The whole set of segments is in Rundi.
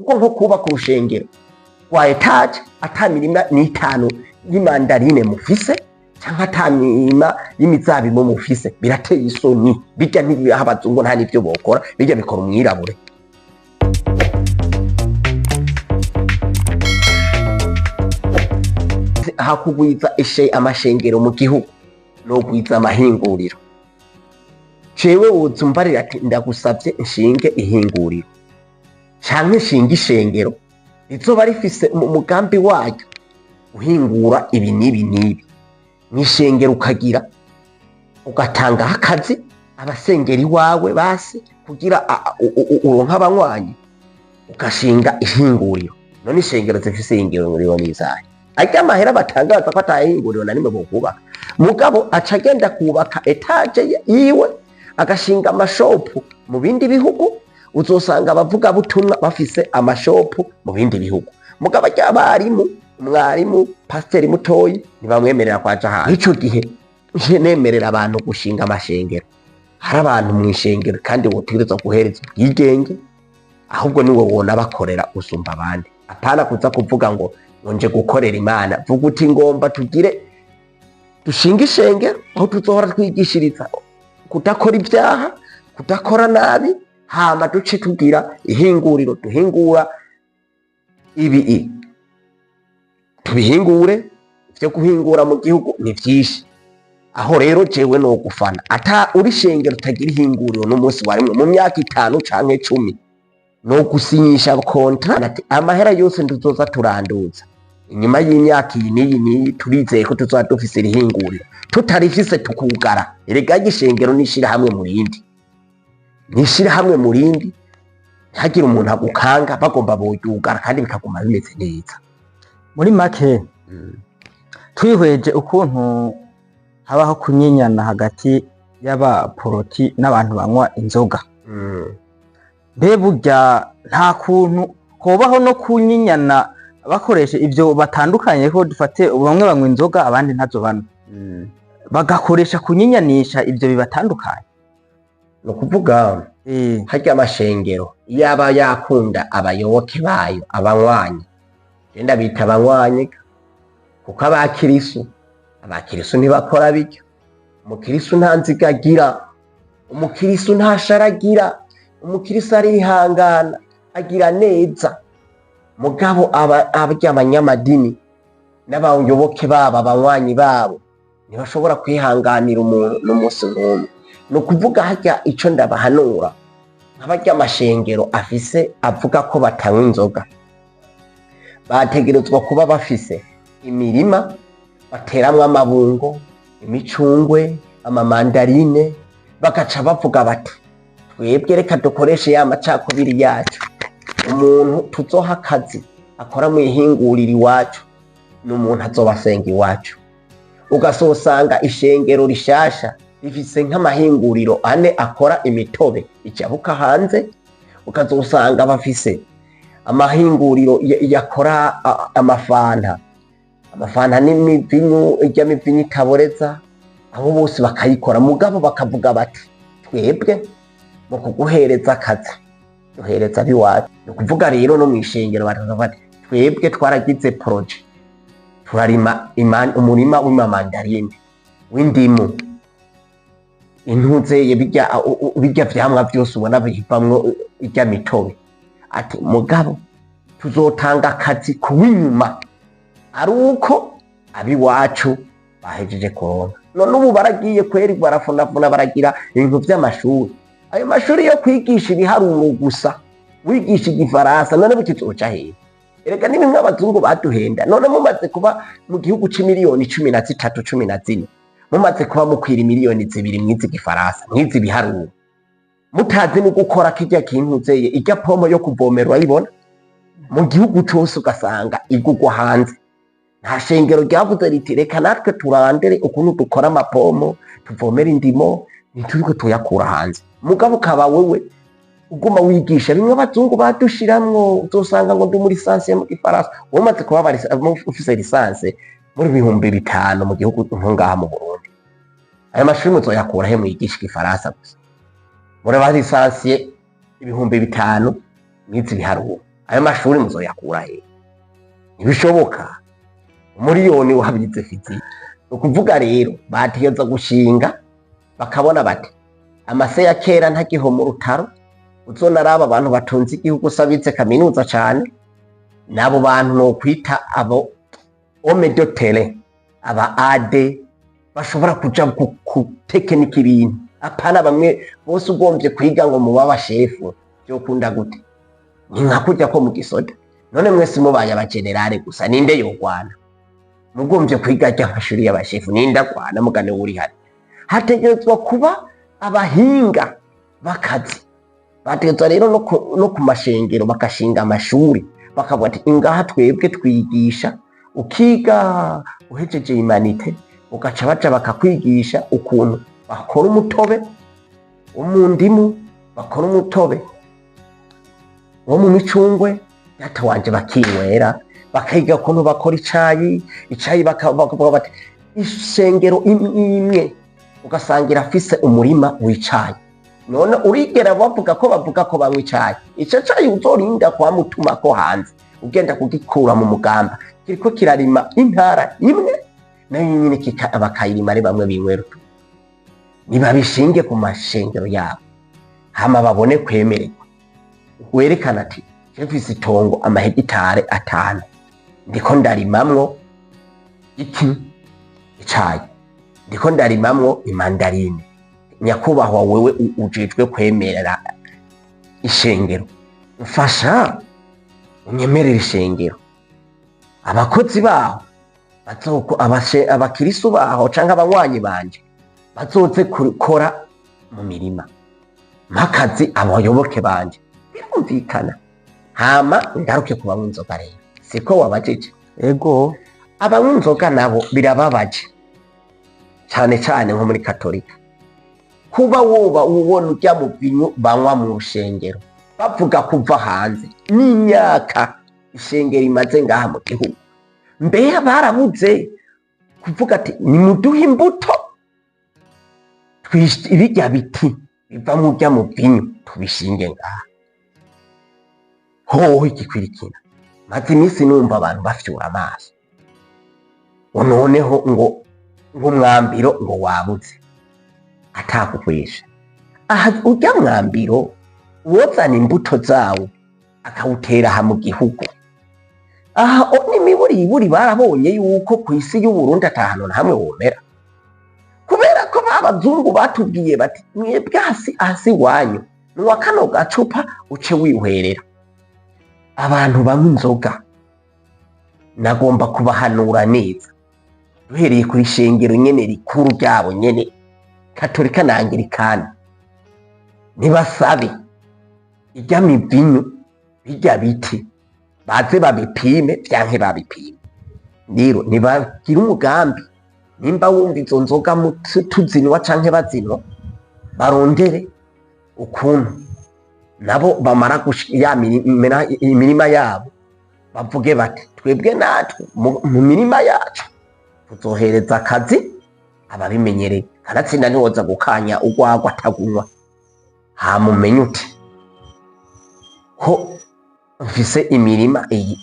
Kuko nko kubaka urushengero rwa étage ata mirima n'itanu y'imandarine mufise, canke ata mirima y'imizabibu mufise, birateye isoni. Bijya ntibiha abazungu, nta n'ivyo bokora, bijya bikora umwirabure. Hakugwiza ishe amashengero mu gihugu nogwiza amahinguriro. Jewe woza umbarira ati ndagusavye nshinge ihinguriro canke nshinge ishengero rizoba rifise mu mugambi waryo uhingura ibi n'ibi n'ibi, mw'ishengero ukagira ugatangaho akazi abasengera iwawe, basi kugira uronke abanywanyi, ugashinga ihinguriro. None ishengero zifise ihinguriro n'izahe? Arya amahera batangaza ko atahinguriro na rimwe bokubaka, mugabo aca agenda kubaka étage yiwe, agashinga amashopu mu bindi bihugu. Uzosanga abavugabutumwa bafise amashopu mu bindi bihugu, mugabo arya abarimu, umwarimu, pasiteri mutoyi ntibamwemerera kwaja hanze. Ico gihe nje nemerera abantu gushinga amashengero, hari abantu mu ishengero kandi wotegerezwa guhereza ubwigenge, ahubwo niwe wona bakorera usumba abandi. Apana kuza kuvuga ngo nje gukorera Imana. Vuga uti ngomba tugire dushinge ishengero aho tuzohora twigishiriza kudakora ibyaha, kudakora nabi, hama duce tugira ihinguriro duhingura ibi, tubihingure. Ivyo guhingura mu gihugu ni vyinshi. Aho rero jewe no gufana ata uri shengero utagira ihinguriro n'umunsi warimwe mu myaka 5 canke 10, no gusinyisha contrat ati amahera yose ntuzoza turanduza inyuma y'imyaka iyi n'iyi n'iyi, turizeye ko tuzoba dufise irihinguriro. Tutarifise tukugara. Erega igishengero n'ishirahamwe murindi, n'ishirahamwe murindi, ntihagire umuntu agukanga. Bagomba boryugara kandi bikaguma bimeze neza. Muri make, twihweje ukuntu habaho kunyinyana hagati y'abaporoti n'abantu banywa inzoga, mbe burya nta kuntu hobaho no kunyinyana bakoresha ivyo batandukanye, ko dufate bamwe banywa inzoga abandi ntazo banywa, bagakoresha kunyinyanisha ivyo bibatandukanye? Ni ukuvuga, harya amashengero iyo aba yakunda abayoboke bayo, abanywanyi, genda bita abanywanyi, kuko abakirisu ntibakora bityo. Umukirisu nta nziga agira, umukirisu nta shara agira, umukirisu arihangana, agira neza. Mugabo abarya abanyamadini n'abayoboke babo, abanywanyi babo, ntibashobora kwihanganira umuntu n'umunsi n'umwe. Ni ukuvuga, harya ico ndabahanura, nk'abarya amashengero afise avuga ko batanywa inzoga, bategerezwa kuba bafise imirima bateramwo amabungo, imicungwe, amamandarine, bagaca bavuga bati twebwe reka dukoreshe ya macakubiri yacu, umuntu tuzoha akazi akora mu ihinguriro iwacu ni umuntu azoba asenga iwacu. Ugasosanga ishengero rishasha rifise nk'amahinguriro ane akora imitobe ijabuka hanze, ukazosanga bafise amahinguriro yakora amafanta, amafanta n'imivinyu, irya mivinyu itaboreza, abo bose bakayikora. Mugabo bakavuga bati twebwe mu kuguhereza akazi duhereza abiwacu. Ni ukuvuga rero no mw'ishengero baravuga bati twebwe twaragize projet, turarima umurima w'imamandarine, w'indimu, intuzeye, bijya vyamwa vyose ubona bivamwo irya mitobe, ati mugabo tuzotanga akazi kuw'inyuma ari uko abiwacu bahejeje kuronka. None ubu baragiye kweri barafunafuna, baragira ibintu vy'amashuri, ayo mashuri yo kwigisha ibiharuro gusa, wigisha igifaransa, none bukizoca hehe? Erega ni bimwe abazungu baduhenda. None mumaze kuba mu gihugu c'imiliyoni 13, 14, mumaze kuba mukwira miliyoni 2, mwize igifaransa, mwize ibiharuro, mutazi no gukora kirya kintu zeye, irya pompe yo kuvomera urayibona mu gihugu cose, ugasanga igugwa hanze. Nta shengero ryavuze riti reka natwe turandere ukuntu dukora amapompo tuvomera indimo, ntituriko tuyakura hanze. Mugabo ukaba wewe uguma wigisha bimwe abazungu badushiramwo, uzosanga ngo ndi muri licence mu gifaransa. Wowe umaze kuba ufise licence muri 5000 mu gihugu nko ngaha mu Burundi, ayo mashuri muzoyakura he mwigisha igifaransa gusa? Muraba licencié 5000 mwize ibiharuro. Ayo mashuri muzoyakura he? Ntibishoboka. Umuriyoni wabize physique. Ni ukuvuga rero bategerezwa gushinga, bakabona bati amase ya kera ntagihoma urutaro. Uzonaraba abantu batunze igihugu usabize kaminuza cane, n'abo bantu nokwita abo hommes de terrain, aba AD bashobora kuja gutekinika ibintu, apana bamwe bose ugombye kwiga ngo muba abashefu. Vyokunda gute? Ni nka kurya ko mu gisoda. None mwese mubaye abagenerale gusa, ninde yogwana? Mugombye kwiga ry'amashuri y'abashefu, ninde agwana? Mugane uri hari hategerezwa kuba abahinga b'akazi. Bategerezwa rero no ku mashengero bagashinga amashuri, bakavuga ati ingaha twebwe twigisha, ukiga uhejeje humanités, ugaca baja bakakwigisha ukuntu bakora umutobe wo mu ndimu, bakora umutobe wo mu micungwe, data wanje, bakinywera, bakiga ukuntu bakora icayi. Icayi bakavuga bati ishengero imwe imwe ugasanga irafise umurima w'icayi. None urigera bavuga ko bavuga ko banywa icayi? Ico cayi uzorinda kwamutumako hanze ugenda kugikura mu mugamba, kiriko kirarima intara imwe nayo nyine, bakayirima ari bamwe binywera utu. Nibabishinge ku mashengero yabo, hama babone kwemererwa. Werekana ati je mfise itongo amahegitare 5, ndiko ndarimamwo iki? Icayi. Ndiko ndarimamwo imandarine. Nyakubahwa wewe ujejwe kwemerera ishengero, mfasha unyemerere ishengero, abakozi baho bazoko abakirisu baho canke abanywanyi banje bazoze gukora mu mirima, mpakazi abayoboke banje. Birumvikana. Hama ngaruke ku banywa inzoga rero, siko wabajije? Ego. Abanywa inzoga nabo birababaje cane cane nko muri Katolika, kuba woba ubona urya mu vinyu banywa mu rushengero, bavuga kuva hanze n'imyaka ishengero imaze ngaha mu gihugu. Mbeya barabuze kuvuga ati nimuduhe imbuto, birya biti biva mu rya mu vinyu tubishinge ngaha? Hoho igikwirikira, maze iminsi numva abantu bafyura amaso ngo noneho ngo ng'umwambiro ngo wabuze atakukwesha. Aha urya mwambiro wozana imbuto zawo akawutera aha mu gihugu aha, n'imiburiburi barabonye yuko ku isi y'Uburundi atahantu na hamwe womera, kubera ko babazungu batubwiye bati mwebwe hasi hasi iwanyu nuwa kano gacupa uce wihwerera. Abantu banywa inzoga nagomba kubahanura neza, duhereye ku ishengero nyene rikuru ryabo nyene, Katolika na Anglikani, nibasabe irya mivinyu, birya biti, baze babipime, vyanke babipime. Rero nibagire umugambi, nimba wumva izo nzoga tuzinwa canke bazinwa, barondere ukuntu nabo bamara ya imirima yabo, bavuge bati twebwe natwe mu mirima yacu tuzohereza akazi ababimenyereye. Kanatsinda ntiwoza gukanya urwagwa atagunywa. Hama umenye uti ko mfise imirima iyi,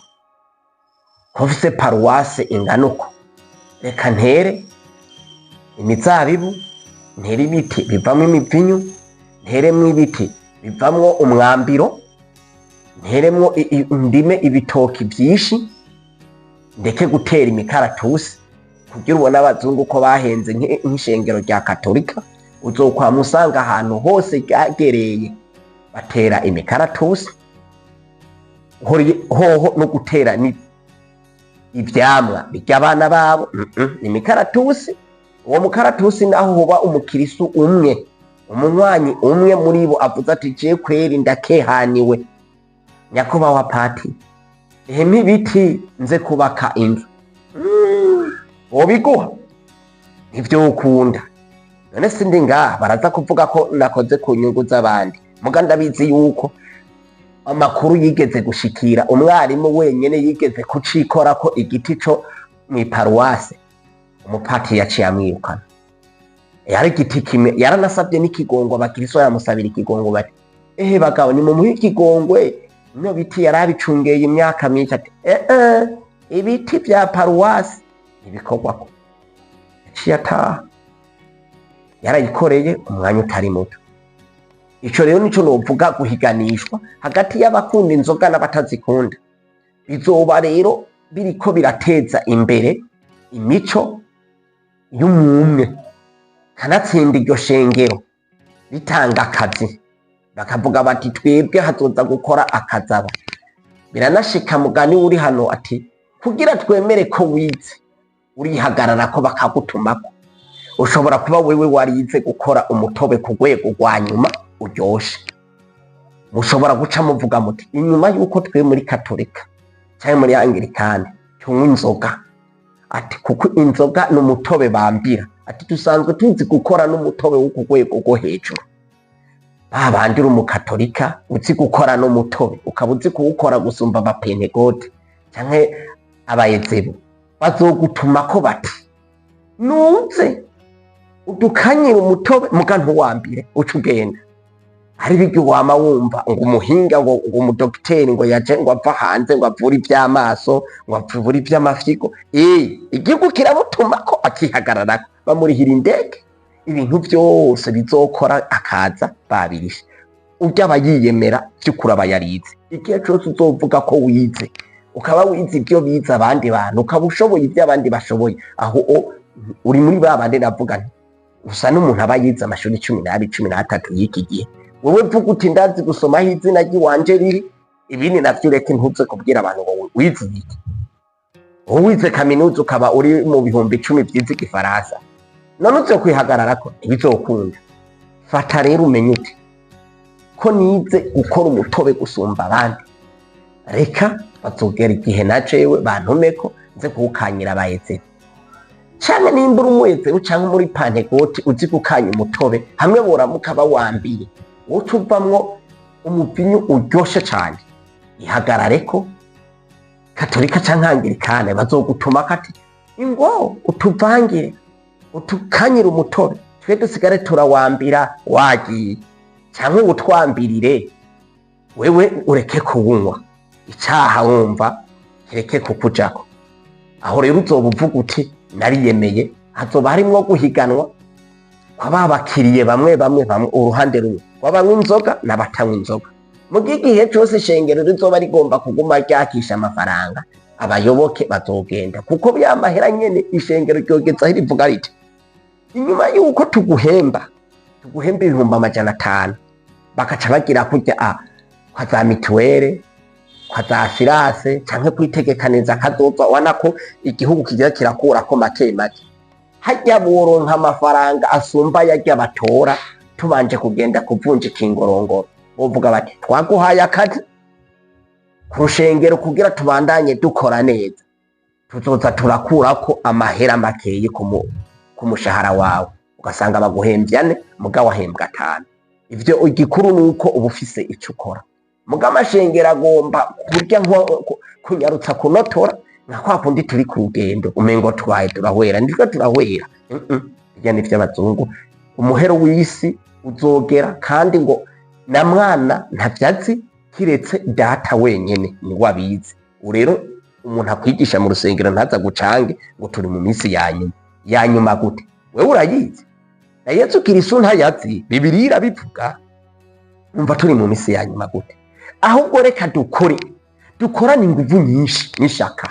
ko mfise paruwase ingana uko, reka ntere imizabibu, ntere ibiti bivamwo imivinyu, nteremwo ibiti bivamwo umwambiro, nteremwo ndime ibitoki vyinshi, ndeke gutera imikaratusi. Kugira ubone abazungu ko bahenze nk'ishengero rya Katolika, uzokwama usanga ahantu hose ryagereye batera imikaratusi, hoho no gutera ni ivyamwa birya abana babo, ni imikaratusi. Uwo mukaratusi naho hoba umukirisu umwe, umunywanyi umwe muri bo avuze ati je kweri ndakehaniwe, nyakubahwa pati, ehempe ibiti nze kubaka inzu, wobiguha? Ntivyokunda. None sindi ngaha, baraza kuvuga ko nakoze ku nyungu z'abandi, muga ndabizi yuko amakuru yigeze gushikira umwarimu wenyene yigeze kucikorako igiti co mw'iparuwase, umupatiri yaciye amwirukana. Yari igiti kimwe, yaranasabye n'ikigongo, abakiriso yamusabira ikigongo, bati ehe bagabo nimumuhe ikigongwe. Bino biti yarabicungeye imyaka myinshi, ati ibiti vya paruwasi ntibikorwako. Yaciye ataha, yarayikoreye umwanya utari muto. Ico rero nico novuga guhiganishwa hagati y'abakunda inzoga n'abatazikunda. Bizoba rero biriko birateza imbere imico y'umwumwe, kanatsinda iryo shengero ritanga akazi, bakavuga bati twebwe hazoza gukora akazaba. Biranashika mugani uri hano ati kugira twemere ko wize urihagarara ko bakagutumako. Ushobora kuba wewe warize gukora umutobe ku rwego rwa nyuma uryoshe, mushobora guca muvuga muti inyuma y'uko twe muri katolika cyangwa muri anglikani tunywa inzoga, ati kuko inzoga ni umutobe bambira, ati dusanzwe tuzi gukora n'umutobe wo ku rwego rwo hejuru. Ba bandi uri umukatolika uzi gukora n'umutobe, ukaba uzi kuwukora gusumba abapentekote canke abayezebu, bazogutumako bati nuze udukanyire umutobe muga ntuwambire uca ugenda. Hari ibiryo wama wumva ngo umuhinga ngo umudokiteri ngo yaje ngo ava hanze ngo avure ivy'amaso ngo avure ivy'amafyigo, igihugu kiramutumako akihagararako, bamurihira indege, ibintu vyose bizokora akaza babirishe. Urya aba yiyemera vy'ukuri aba yarize. Igihe cose uzovuga ko wize, ukaba wize ivyo bize abandi bantu, ukaba ushoboye ivyo abandi bashoboye, aho uri muri ba bandi navuga nti usa n'umuntu aba yize amashuri 12, 13 y'iki gihe. Wewe vuga uti ndazi gusomaho izina ry'iwanje riri, ibindi navyo ureke, ntuze kubwira abantu ngo wize iki. Wowe wize kaminuza ukaba uri mu 10,000 vyize igifaransa, none uzokwihagararako? Ntibizokunda. Fata rero umenye uti ko nize gukora umutobe gusumba abandi, reka bazogera igihe na jewe bantumeko nze kuwukanyira abayezeri. Canke nimba uri umwezero canke muri pantegoti uzi gukanya umutobe, hamwe boramuka bawambiye woca uvamwo umuvinyu uryoshe cane, ihagarareko. Katolika canke anglikane bazogutuma kati ingo utuvangire utukanyire umutobe, twe dusigare turawambira wagiye, canke utwambirire wewe ureke kuwunywa, icaha wumva kireke kukujako. Aho rero uzoba uvuga uti nariyemeye. Hazoba harimwo guhiganwa kw'ababakiriye bamwe bamwe bamwe, uruhande rumwe rw'abanywa inzoga n'abatanywa inzoga. Mu gihe cose ishengero rizoba rigomba kuguma ryakisha amafaranga, abayoboke bazogenda, kuko ya mahera nyene ishengero ryogezaho rivuga riti inyuma yuko tuguhemba 500,000, bakaca bagira kurya kwa za mituwere, kwa za firase, canke kwitegekaniza kazoza. Ubona ko igihugu kigira kirakurako make make, harya boronka amafaranga asumba yarya batora tubanje kugenda kuvunjika ingorongoro. Bovuga bati twaguhaye akazi ku rushengero kugira tubandanye dukora neza, tuzoza turakurako amahera makeyi ku mushahara wawe, ugasanga baguhemvye ane muga wahembwa 5. Ivyo igikuru nuko uba ufise ico ukora. Muga amashengero agomba kurya kunyarutsa kunotora, nka kwa kundi turi ku rugendo umengo twaye turahwera, nitwe turahwera. Birya ni ivy'abazungu. Umuhero w'isi uzogera, kandi ngo na mwana ntavyazi kiretse data wenyene niwe abizi. Rero umuntu akwigisha mu rusengero ntaza gucange ngo turi mu minsi ya nyuma. Ya nyuma gute? Wewe urayizi? Na Yesu Kristo ntayazi, Bibiliya irabivuga. Umva turi mu minsi ya nyuma gute? Ahubwo reka dukore, dukorane inguvu nyinshi n'ishaka,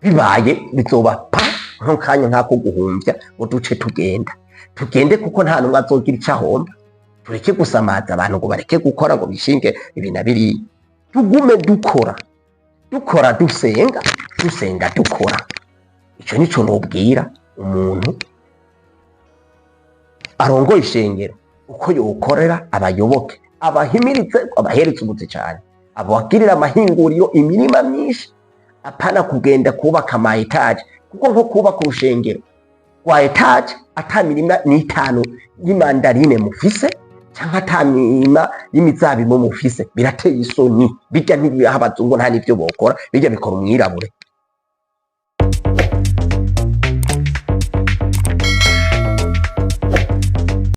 bibaye bizoba pa nk'akanya nk'ako guhumbya ngo duce tugenda tugende, kuko nta n'umwe azogira ico ahomba. Tureke gusamaza abantu ngo bareke gukora ngo bishinge ibi na biriya, tugume dukora, dukora dusenga, dusenga dukora. Ico nico nobwira umuntu arongoye ishengero, uko yokorera abayoboke, abahimirize, abahereze ubuzi cane, abagirira amahinguriro, imirima myinshi, apana kugenda kubaka ama etaje, kuko nko kubaka urushengero rwa etaje ata mirima n'itanu y'imandarine mufise, canke ata mirima y'imizabibu mufise, birateye isoni. Birya ntibiha abazungu, nta n'ivyo bokora, birya bikora umwirabure.